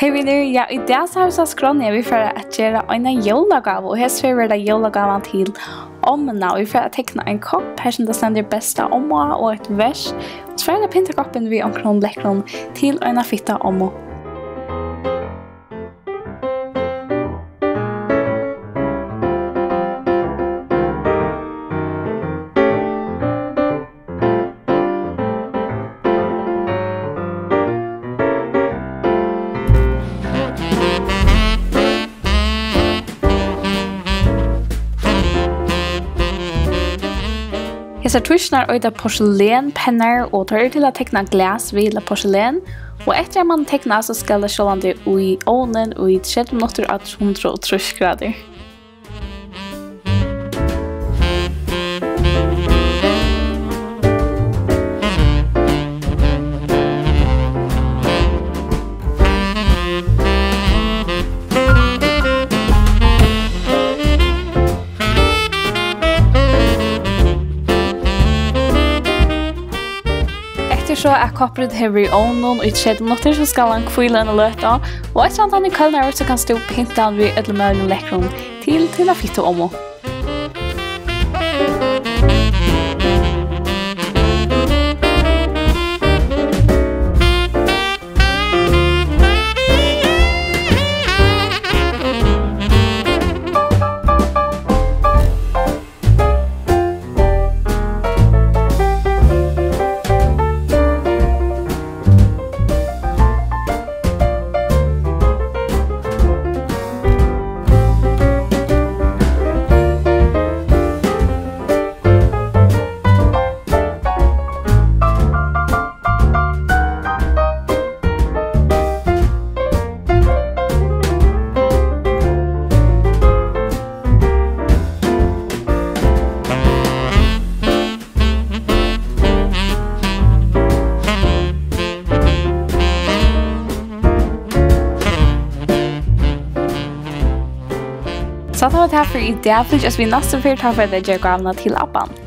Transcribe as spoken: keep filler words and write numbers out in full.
Hey vinir, ja, í dag so hava vit á skránni, at vit fara at gera eina jólagávu, og hesa ferð verður tað jólagávan til ommuna, og vit fara at tekna ein kopp, har sum tað stendur besta omma, og eitt vers. Og so fara vit at pynta koppin við onkrum lekkrum til eina fitta ommu. Hesar tusjurnar eita porselenpennar, og teir eru til at tekna glas við ella porselen. Og eftir at mann tekna, so skal tað sjálvandi í ovnin í tretivu minuttir á hundrað og trýss gradir. Eftir so at koppurin hevur verið í ovninum í tretivu minuttir, so skal hann hvíla eina løtu, og eftir at hann er kólnaður, so kanst tú pynta hann við øllum møguligum lekkrum til tína fittu ommu. So tað var tað fyri í dag. Fylg við næstu ferð, tá fara vit at gera gávuna til abban.